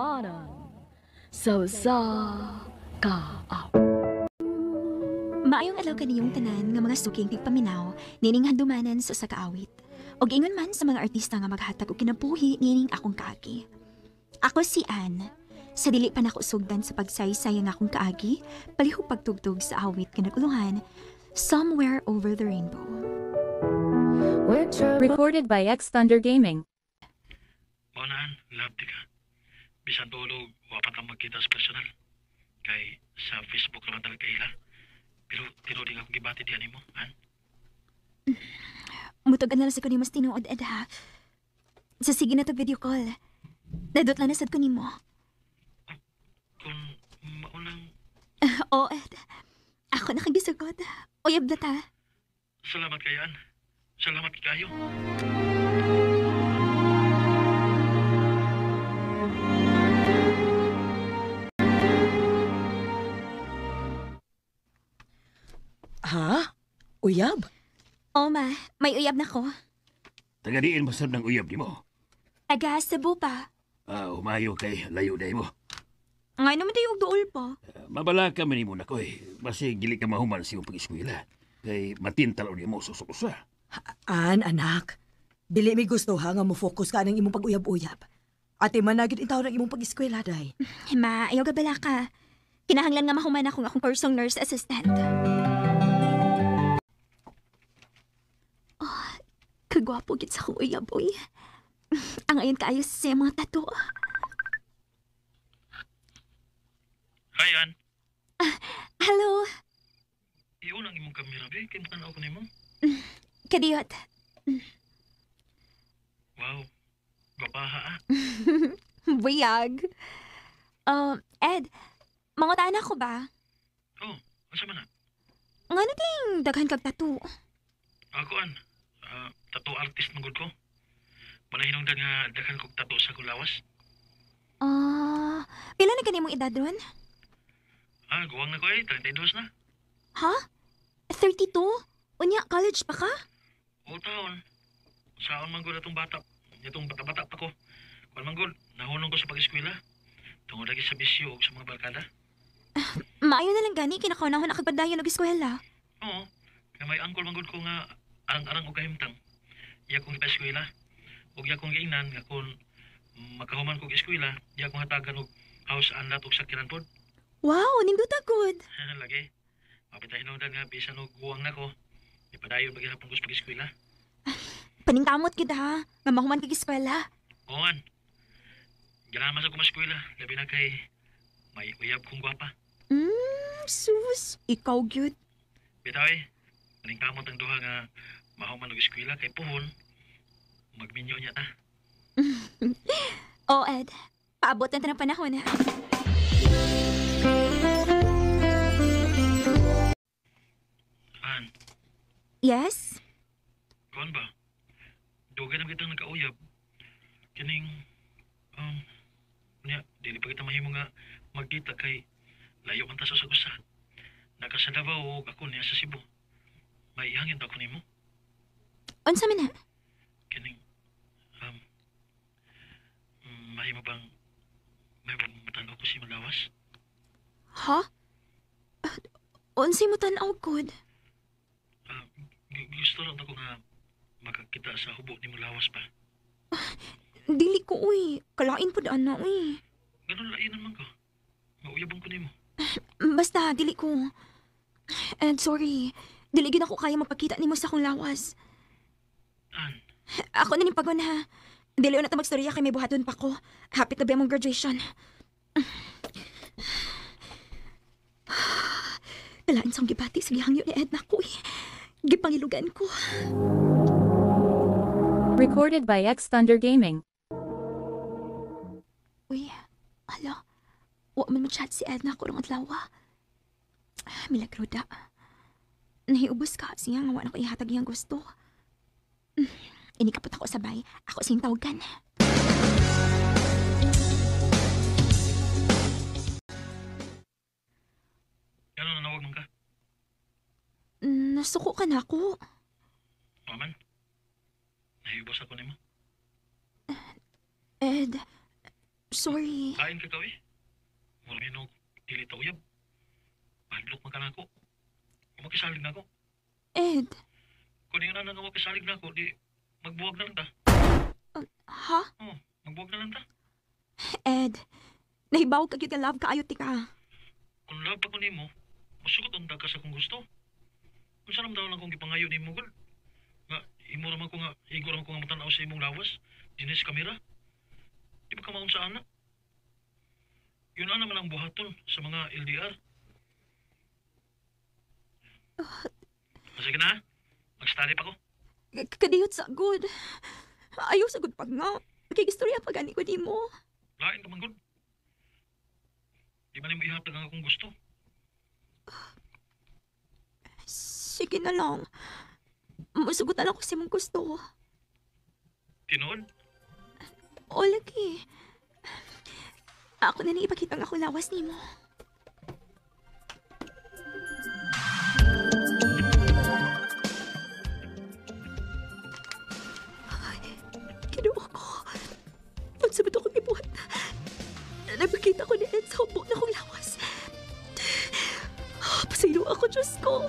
Kahandumanan sa usa ka Maayong adlaw kaniyong tanan nga mga suking tigpaminaw nining handumanan sa usa ka awit. Og ingon man sa mga artista nga maghatag og kinabuhi nining akong kaagi. Ako si Ann. Sa dili pa nako sugdan sa pagsaysay ang akong kaagi, palihog pagtugtog sa awit nga nagulungan Somewhere Over the Rainbow. Recorded by X Thunder Gaming. Mao na, Ann, love di ka. Bisan tulog, wa pa ta magkita sa personal. Kay sa Facebook naman talaga ila. Pero tinuod akong gibati diyan nimo, Ann. Mutag na lang sa ko ni mas tinuod, Ed, ha. Sa sige na to video call. Nadot lang na sad ko nimo. Kung maunang Oo, Ed. Ako na kang gisugot. Uyab na ta. Salamat kayo, Ann. Salamat kayo. Ha? Uyab? Oo, ma. May uyab na ko. Tagadiin mo sab ng uyab nimo. Taga Cebu pa. Ah, umayo kay layo day mo. Ngay naman tayo og duol pa. Ah, mabala ka man nimo nako eh. Basi gili ka mahuman sa imong pag-eskwela. Kay matintal ni mo sa usa. An, anak. Dili mi gusto ha nga mo-focus ka ng imong pag-uyab-uyab. Ate man na gyud intaw ng imong pag-eskwela day. Ma, ayaw gabala ka. Kinahanglan nga mahuman akong akong kursong nurse assistant. Oh, kagwapo gid sa akong uyab, uy. Ang ayon kaayo sa iyang mga tattoo. Hi, Ann. Hello, Iyon ang imong kamera, be. Kay mutanaw ko nimo. kadiyot. Wow. Gwapaha, ah. Buyag. Ed, mangutaan ako ba? Oh, asa man na? Ngano ting daghan kag tattoo? Ako, Ann. Ah, tattoo artist man gud ko. Wala hinungdan nga daghan kog tattoo sa akong lawas. Ah, pila na gani mong edad ron? Ah, guwang na ko eh. 32 na. Ha? 32? Unya, college pa ka? O taon. Saon man gud atong bata. Itong bata-bata pa ko. Kuan man gud, nahunong ko sa pag-eskwela. Tungod lagi sa bisyo ug sa mga barkada. Maayo na lang gani, kinakaunahon na kagpadayon og eskwela. Oo. Kaya may angkol man gud ko nga arang-arang og kahimtang. Iya kong ipa-eskwela. Ug iya kong giingnan nga kung makahuman kog eskwela, iya kong hatagan og house and lot og sakyanan pod. Wow, nindot gud. Lagi. Mapita hinungdan nga bisan og guwang nako. Ipadayon ba gihapon ko sa pag-eskwela? Paningkamot gid ha, nga mahuman kag eskwela. Oo an. Ganahan man sa ko eskwela, labi na kay may uyab kong gwapa. Sus, ikaw gyud. Bitaw eh, paningkamot ang duha nga mahuman og eskwela kay puhon magminyo niya ta. Oh, Ed, paabot na ta ng panahon ha. An, Yes? kuan ba? Dugay na kitang nagkauyab. Kining um nya dili pa kita mahimo nga magkita kay layo man ta sa usa. Naka sa Davao ug ako niya sa Cebu. May ihangin ba ko nimo? Unsa man na? Kining um mahimo bang may matan-aw ko si Malawas? Ha? Unsay mo tan-aw gud? Ah, gusto lang ako nga makakita sa hubo ni Mulawas pa. Dili ko uy, kalain pud ana uy. Ganun lain naman ko. Mauyabon ko nimo. Basta dili ko. And sorry, dili gyud ako kaya magpakita nimo sa akong lawas. An, Ako na ning pagon ha. Dili na ta magstorya kay may buhaton pa ko. Hapit na ba mong graduation? Kalain sa akong gibati sa gihangyo ni Edna ko eh. Gipangilugan ko. Recorded by X Thunder Gaming. Uy, hala. Wa man mo-chat si Edna ko rong adlaw. Ah, milagro da. Nahiubos ka siya nga wa na ko ihatag iyang gusto. Inikapot ako sabay. Ako siyang tawagan. Gano'n nanawag man ka? Nasuko ka na ako. Maman? Nahiubos ako nimo. Ed, Sorry. Kain ka kawi. Mura mi nog dili ta uyab. Mahadlok man ka na ako. Makisalig na ako. Ed, Kung nga na nga makisalig na ako, di magbuwag na lang ta. ha? Oh, magbuwag na lang ta. Ed, nahibaw ka gyud nga love kaayo ti ka. Kung love pa ko nimo, musugot unta ka sa kung gusto. Kung saan naman daw lang kung gipangayo nimo gud. Nga imo ra man ko nga igo ra man ko nga matan-aw sa imong lawas, dinis kamera. Di ba ka maon sa ana? Yun na naman ang buhaton sa mga LDR. Sige na, mag-study pa ko. Kadiyot sa good. Ayaw sa good pag nga. Kay istorya pa gani ko nimo. Lain ka man gud. Di ba nimo ihatag ang akong gusto? Sige na lang. Musugot na lang ko sa imong gusto. Tinuod? O lagi. Ako na ni ipakita ang akong lawas nimo. Ay, Kinuha ko. Pagsabat ako gibuhat. Nagpakita ko ni Ed sa hubo na akong lawas. Pasaylo ako, Diyos ko.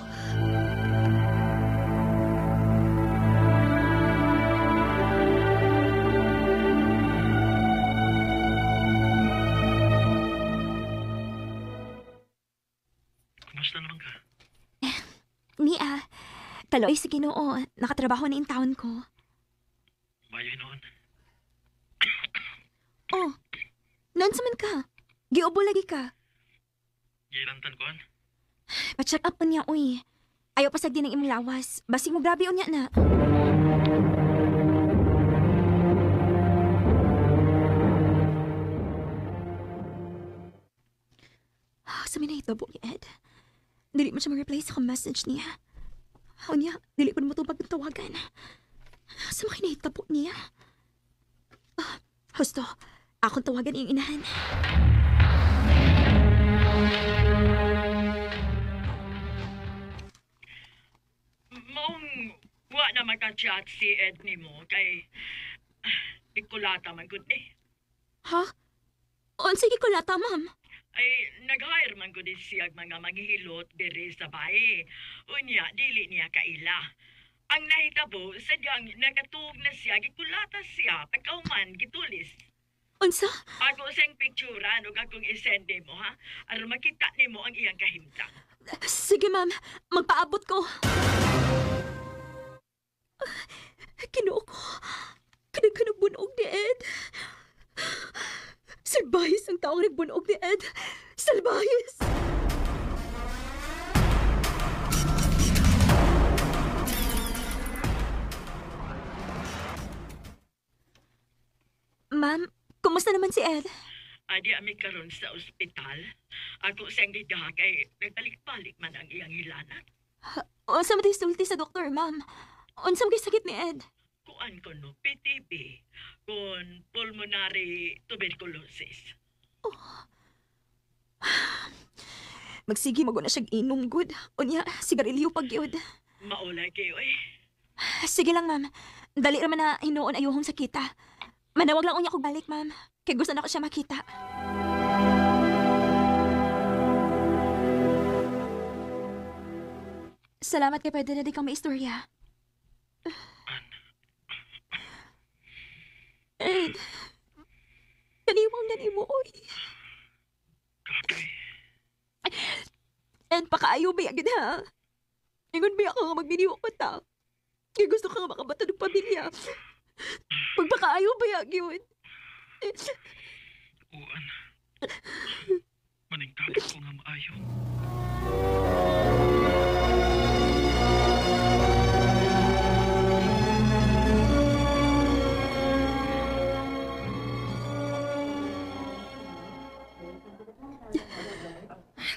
Kumusta naman ka? Nia, taloy sa Ginoo, nakatrabaho na in town ko. Mayo hinuon. Oh, noon sa man ka. Giubo lagi ka. Gilantan ko an. Pa-check up unya, uy. Ayaw pasag din ang imong lawas. Basing mo grabe unya na. Ah, sa minahitabo ni Ed. Dili man siya ma-reply sa akong message niya. Unya, dili pa mo tubag ng tawagan. Sa mga kinahitabo niya. Ah, husto, akong tawagan iyong inahan. Maong wa na maka-chat si Ed nimo kay ikulata man gud ni. Ha? Unsa gikulata, ma'am? Ay nag-hire man gud siya mga manghihilot diri sa bahay. Unya dili niya kaila. Ang nahitabo sadyang nakatuog na siya gikulata siya pagkahuman gitulis. Unsa? Ako siyang picturean ug akong isend nimo ha aron makita nimo ang iyang kahimtang. Sige, ma'am. Magpaabot ko. Kinuo ko. Kanag bunog ni Ed. Salbahis ang taong nagbunog ni Ed. Salbahis! Ma'am, kumusta naman si Ed? Adi ami karon sa ospital. Ako siyang gidaha kay nagbalik-balik man ang iyang hilanat. Unsa man sulti sa doktor, ma'am? Unsa man sakit ni Ed? Kuan ko no, PTB, kun pulmonary tuberculosis. Magsige mo na siyang inom, good. Unya, sigarilyo pag yun. Maulay kayo eh. Sige lang, ma'am. Dali raman na hinuon ayuhong sakita. Manawag lang unya kog balik, ma'am. Kay gusto na ko siya makita. Salamat kay pwede na di kang maistorya. Ed, kaniwang na nimo, oy. Grabe. And pakaayo ba agad ha? Ingon ba ako nga magminiwa ko ta? Kaya gusto ka nga makabato ng pamilya. Magpakaayo ba yun? Uan. Maningkagit ko nga maayo.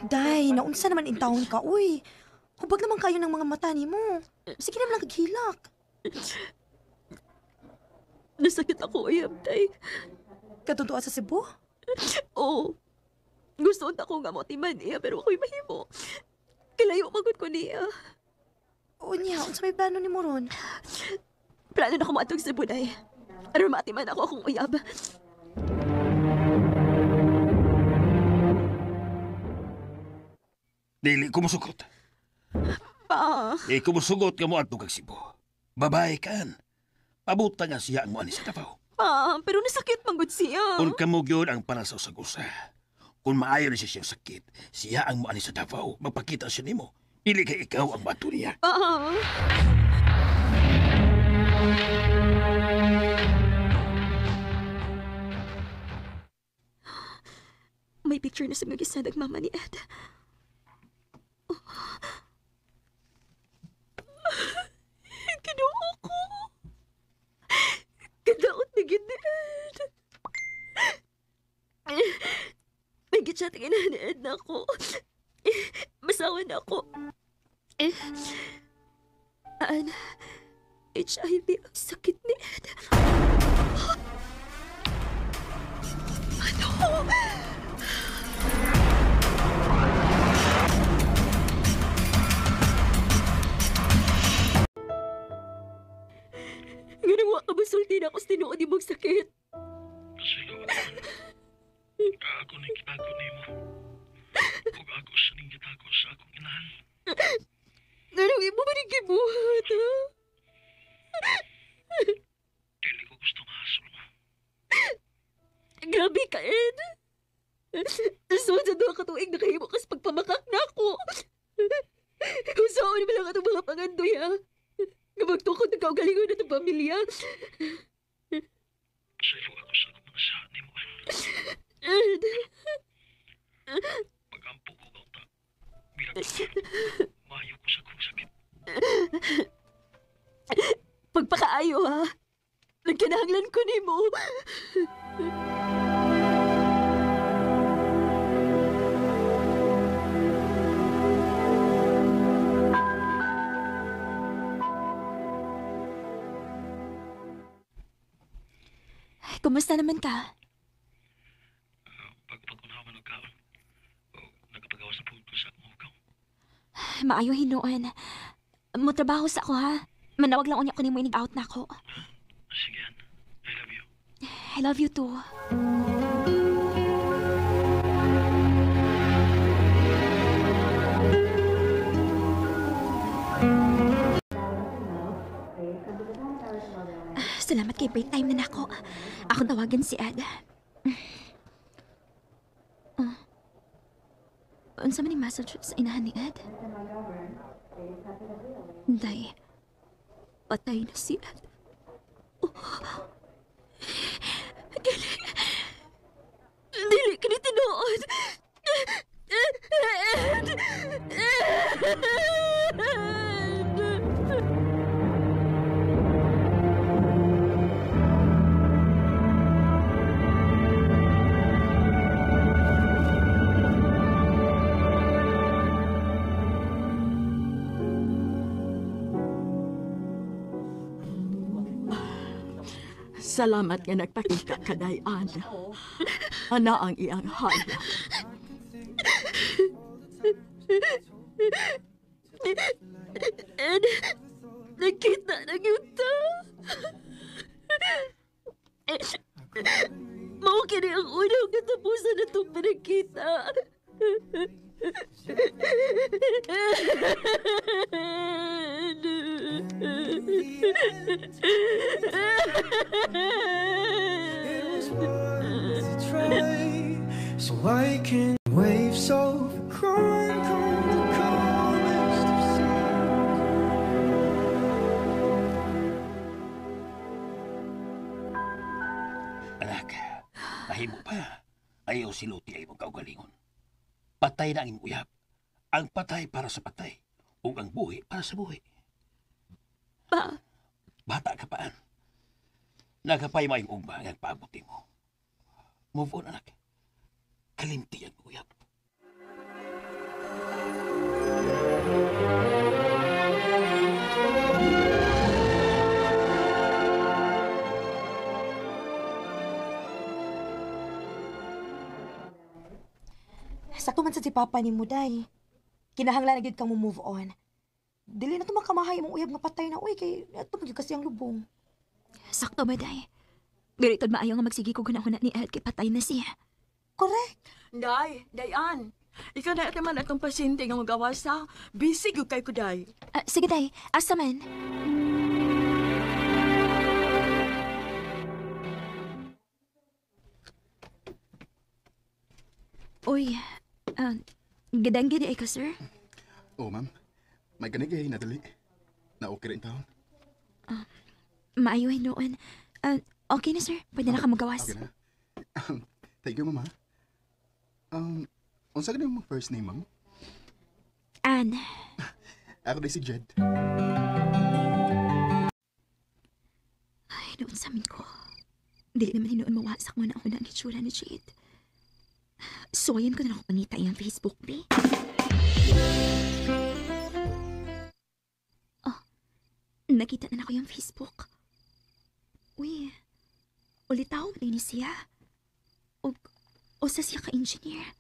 Day, naunsa naman in taon ka, uy. Hubag naman kayo ng mga mata nimo. Sige naman lang kaghilak. Nasakit ako, uyab, day. Katutuwa sa Cebu? Oo. Gusto na ko nga motiman niya, pero ako'y mahimo. Kilayo magod ko niya. Unya, unsa may plano nimo ron? Plano na ko maatog sa Bunay. Aron matiman ako akong uyab. Dili ko musugot. Pa. Di ko musugot ka mo adto kag Cebu. Babae kan. Pabuta nga siya ang muani sa Davao. Pa, pero nasakit manggod siya. Kung kamo gyud ang para sa usag-usa. Kung maayo na siya siyang sakit, siya ang muani sa Davao. Magpakita siya nimo. Dili kay ikaw ang bato niya. Pa. May picture na sa mga gisad ang mama ni Ed. Oh. Kinuha ko. Kadaot na gid ni Ed. May gitchat ang ina ni Ed na ako. Masawa na ako. An, HIV ang sakit ni Ed. Ano? Ganang wa ka masulti na ako sa tinuod imong sakit. Pasaylo ako. Ako ni kitago nimo. Ug ako sa ning gitago sa akong inahan. Ganang imo man ang gibuhat, ha? Dili ko gusto mahasol mo. Grabe ka, Ed. So, sa doon ka tuig nakahimo kas pagpamakak na ako. Kung saan mo lang atong mga pangandoy, ha? Nga magtukod ng kaugalingon na itong pamilya. Pasaylo ako sa akong mga saad nimo. Ed, Pagampo ko kaunta. Bilang maayo ko sa akong sakit. pagpakaayo, ha? Nagkinahanglan ko nimo. Kumusta naman ka? Pagpag-unawa man og kaon. O nagapagawas na pud ko sa akong hugaw. Maayo hinuon. Mo trabaho sa ako ha. Manawag lang unya ko nimo inig out na ako. Sige, Ann. I love you. I love you too. Salamat kay break time na nako. Akong tawagan si Ed. Unsa man ning message sa inahan ni Ed? Day, patay na si Ed. Dili. Dili ka ni tinuod. Ed! Ed! Salamat nga nagpakita ka, Dayan. Ana ang iyang haya. Ed, nagkita na gyud ta. Mao kini ang unang katapusan na itong pinagkita. It was worth a try. So I can wave so crime come the calmest of seas. Anak, nahimo pa. Ayaw siluti ay imong kaugalingon. Patay na ang imong uyab. Ang patay para sa patay. Ug ang buhi para sa buhi. Pa, Bata ka paan. Nagapay mo ugma nga nagpaabot mo. Move on, anak. Kalimti ang uyab. Sakto man sa si Papa ni Muday. Kinahanglan na gyud kang mo move on. Dili na to makamahay imong uyab nga patay na uy kay ato gyud kasi ang lubong. Sakto ba, Day? Dili tod maayo nga magsige ko gunahuna ni Ed kay patay na siya. Correct. Day, Dayan. Ikaw na man atong pasyente nga magawas ha. Busy gyud kay kuday. Ah, sige, day. Asa man? Uy, ah, gadang gid ay ka, sir. Oh, ma'am. May ganig ay nadali. Na okay rin taon. Maayo noon. Ah, okay na, sir. Pwede na ka magawas. Okay na. Thank you, ma'am. Ha? Unsa gani mong first name, ma'am? Ann, Ako di si Jed. ay, noon sa amin ko. Dili naman hinuon mawasak mo na ako na ang itsura ni Jade. Suwayan ko na lang ako pangita iyang Facebook, be. Oh, nakita na ako yung Facebook. Uy, ulitaw man ni siya. O, usa siya ka-engineer.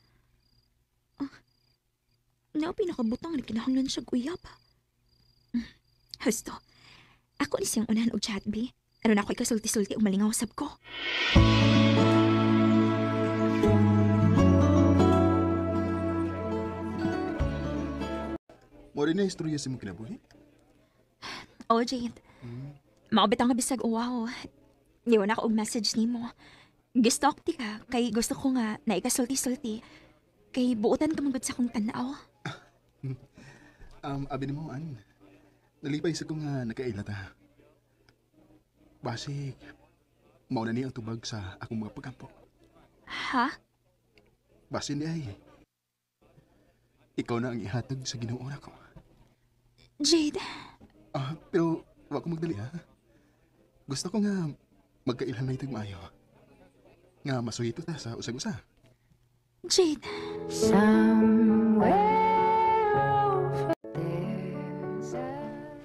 Oh, na pinakabutang na kinahanglan siya uyab. Husto, ako ni siyang unahan og chat, be. Aron ako ikasulti-sulti ug malingaw sab ko. Mo rin na istorya sa imong kinabuhi. Oh, Jade. Mao bitaw nga bisag uwaw. Niwan ako og message nimo. Gistalk ti ka kay gusto ko nga na ikasulti-sulti. Kay buotan ka man gud sa akong tan-aw. Abi nimo an. Nalipay sa ko nga nakaila ta. Basig, mao na ni ang tubag sa akong mga pagampo. Ha? Basin di ay. Ikaw na ang ihatag sa Ginoo ko. Jade, Ah, pero wa ko magdali ha. Gusto ko nga magkailhan na itong maayo. Nga masuyito ta sa usag-usa. Jade.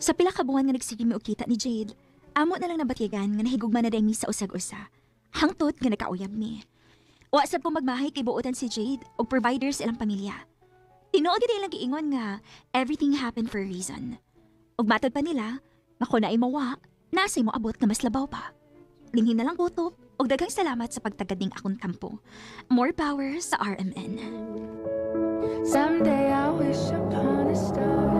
Sa pila ka buwan nga nagsige mi og kita ni Jade, amo na lang nabatyagan nga nahigugma na mi sa usag-usa. Hangtod nga nakauyab mi. Wa sad ko magmahay kay buotan si Jade og provider sa ilang pamilya. Tinuod gid ilang giingon nga everything happened for a reason. Ug matod pa nila, nga kung naay mawa, nasay mo abot nga mas labaw pa. Linghin na lang kutob ug daghang salamat sa pagtagad ning akong tampo. More power sa RMN. Someday I wish upon a star.